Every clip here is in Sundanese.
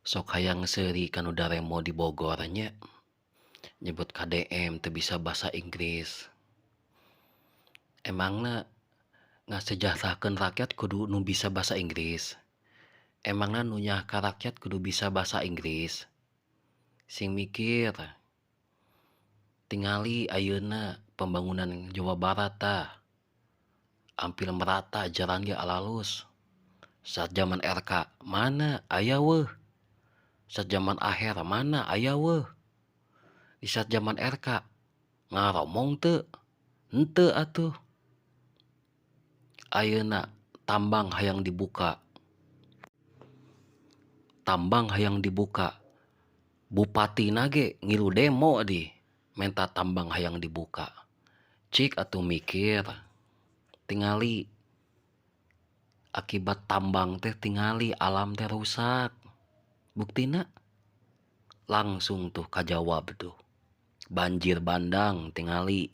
Sok hayang seuri ka nu daremo di Bogor nya, nyebut KDM teu bisa basa Inggris. Emangna ngasejahterakeun rakyat kudu nu bisa basa Inggris? Emangna nu nyaah ka rakyat kudu bisa basa Inggris? Sing mikir. Tingali ayeuna pembangunan Jawa Barat tah, ampir merata jalan ge alalus. Saat zaman RK mana aya weuh, saat zaman Aher mana aya weuh. Di saat zaman RK ngaromong teu? Henteu atuh. Ayeuna tambang hayang dibuka, tambang hayang dibuka, bupatina ge ngilu demo di menta tambang hayang dibuka. Cik atuh mikir, tingali akibat tambang teh tingali alam teh rusak. Buktina langsung tuh kajawab tuh, banjir bandang tingali.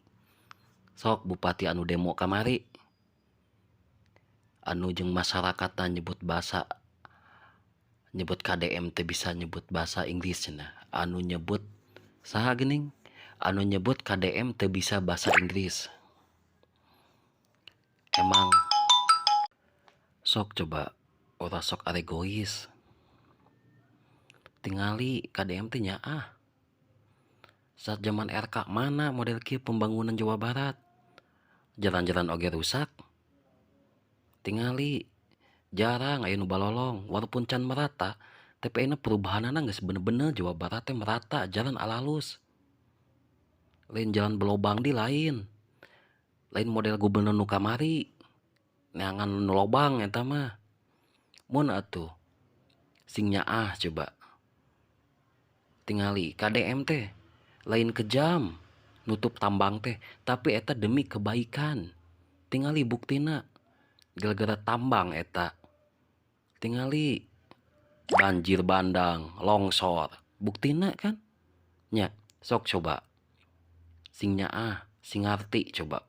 Sok bupati anu demo kamari, anu jeung masyarakatna nyebut basa, nyebut KDM teu bisa nyebut bahasa Inggris cenah, anu nyebut saha geuning, anu nyebut KDM teu bisa bahasa Inggris. Emang sok coba ulah sok aregois. Tingali KDM teh nyaah. Saat zaman RK mana model kieu pembangunan Jawa Barat, jalan-jalan oge rusak. Tingali jarang aya nu balolong walaupun can merata, tapi ayeuna perubahanana geus bener-bener Jawa Barat teh merata jalan alalus. Lain jalan belobang di lain. Lain model gubernur nu kamari, neangan nu lobang eta mah. Mun atuh sing nyaah coba. Tingali KDM teh lain kejam nutup tambang teh, tapi eta demi kebaikan. Tingali buktina gara-gara tambang eta. Tingali banjir bandang, longsor, buktina kan nya. Sok coba sing nyaah, sing ngarti coba.